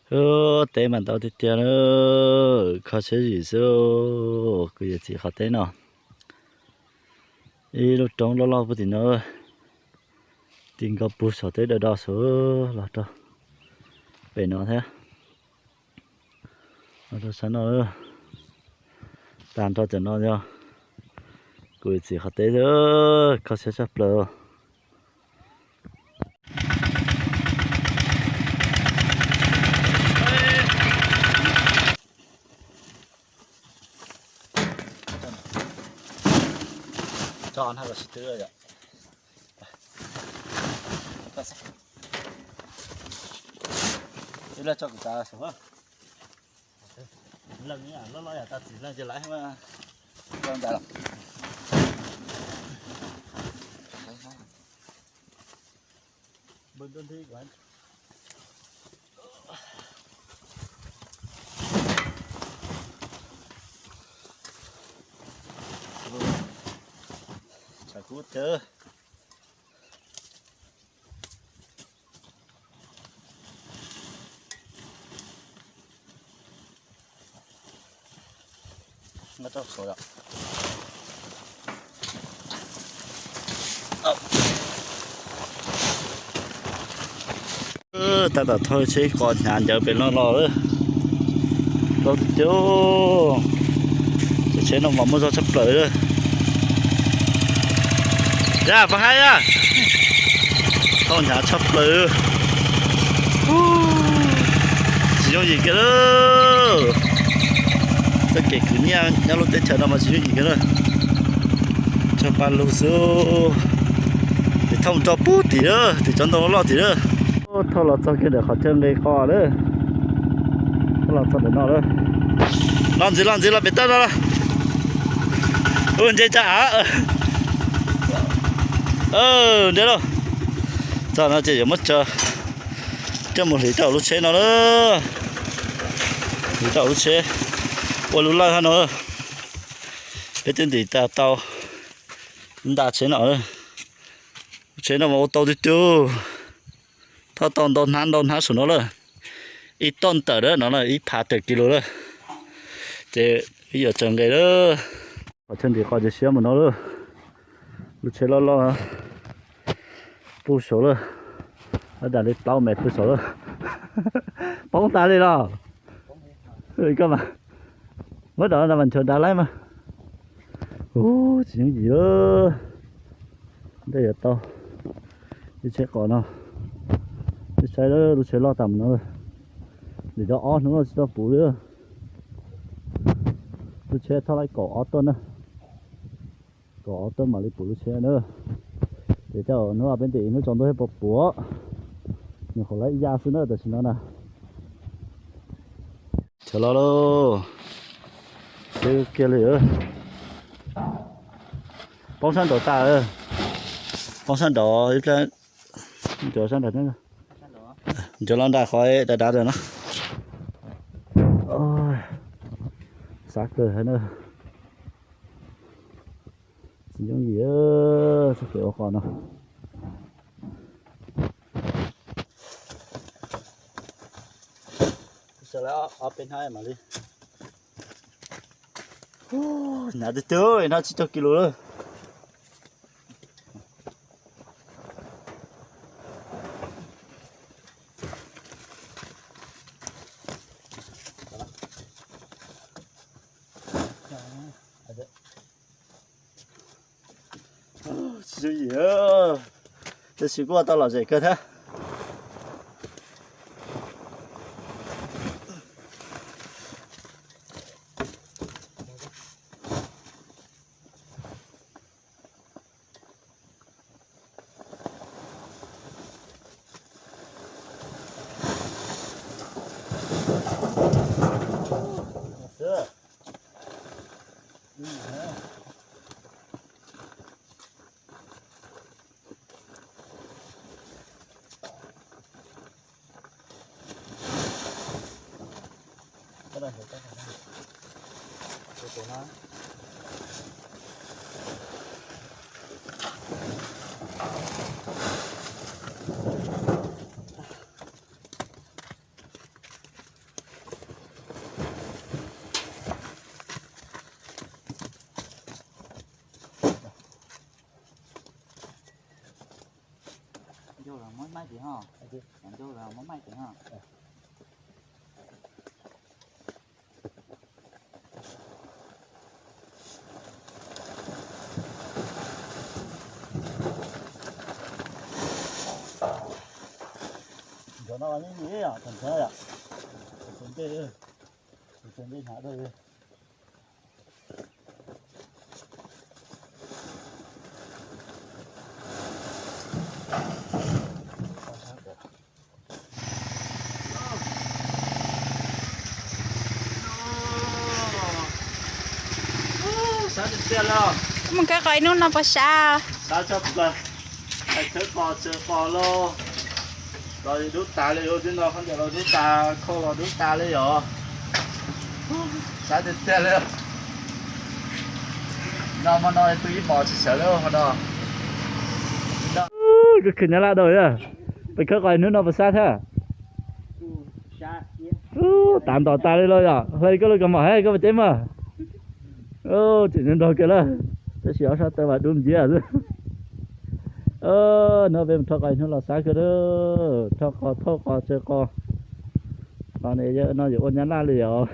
Ub, teb mas ntau tiag tiag na, kho siab zim xwb. Kuv yuav txiv qhov teb no, ib lub roob loj loj puag tim no, ti nkaus puag saum teb do do saud los rau pem no thiab. Los rau sab no, tag nrho cov no yog kuv yuav txiv qhov teb xwb, kho siab tshaj plaws. Leej loj loj yam tag txiv leej ces lawv ntawd los. Tshav kub tag. Tab tom thauj tsheb qos hnyav ncawv pem no los lawm. Ntau tiag tiag. Cov tsheb no mas muaj zog tshaj plaws lawm. Yog puas haib yog? Thauj hnyav tshaj plaws. Tsis yooj yim kiag lawm. Txoj kev khwv nyiaj nyob lub teb chaws no mas tsis yooj yim kiag na. Tsawg paj lug xwb. Ces thauj rau puag tim lawm, tim cov ntoo loj loj tim lawm. Thauj los txog kiag ntawm qhov chaw nqis qos lawm. Thauj los txog ntawm no lawm. Los ntxiv, los ntxiv, los pem toj no los. Ua ntse tsa av. Ntsia lauj. Txog no ces yuav muab tso coj mus hliv rau lub tsheb no lawm. Hliv rau lub tsheb ua lub lawj hab no. Peb twb ntim tas tau nta tsheb no. Lub tsheb no mas ua tau tiag tiag. Thauj tau ntau hnab ntau hnab saum no lawm. Ib toj ntawm no na ib phav tawm kis lus lawm. Ces wb yuav tsaws nqes lawm. Qhov chaw nqis qos ces siab mus no lawm. Lub tsheb loj loj puag saud lawm. Dam li plaub mev puag saud lawm. Poob tas li los. Koj mas muab dov no mas nchuav dav laib mas. Ub, tsis yooj yim lawm. Ntej yuav tau ib tsheb qos no. Ib saib lub tsheb loj tas mus no. Nim no ob hnub no tsis tau puv li. Lub tsheb thauj laij kaum ob tuaj na. Kaum ob tuaj mam li puv lub tsheb na. Ces tej hnub peb ntim ib hnub tsaus ntuj thiaj puv puv. Nyuam qhuav laib ya xwb na tam sim no na. Chaw los lauj. Seb kiag li. Poob sab nraud tas. Poob sab nraud ib pliag. Ncuav sab nraud, ncuav los nram qhov dav dav ntawm no. Xav kawg hais na. Tsis yooj yim txoj kev ua qos no. Sawv lawm ob peb hnab mam li. Hnyav tiag tiag, hnab tsib caug kis lus lawm. Tsis yooj yim, tab sis kuj ua tau lom zem kawg thiab. Cov no yeej yog cov ntxhiab yom, cov ntxhiab, cov ntxhiab hnav dua. Mus khawb qos ib hnub no puas sab? Sab tshaj plaws. Khawb qos txhawv qos los, los dub tas li, ub, twb no khaub ncaws los dub tas, khau los dub tas li yom. Sab tiag tiag li. No hmo no pw ib hmos tsis sawv li hmo no. Koj khwv Nyab Laj dua, peb khawb qos hnub no puas sab thiab? Ub, tas ntom tas li los yom, hlais koj lub kaus mom hab koj puas ceeb mog? Ub, tseem nrog kawg lawm, tab sis ob sab taw mas dub nciab xwb. No peb mus rho qos hnub los sab kawg lawm, rho qos, thauj qos, txhawv qos. Qos no yuav ua Nyab Laj li os.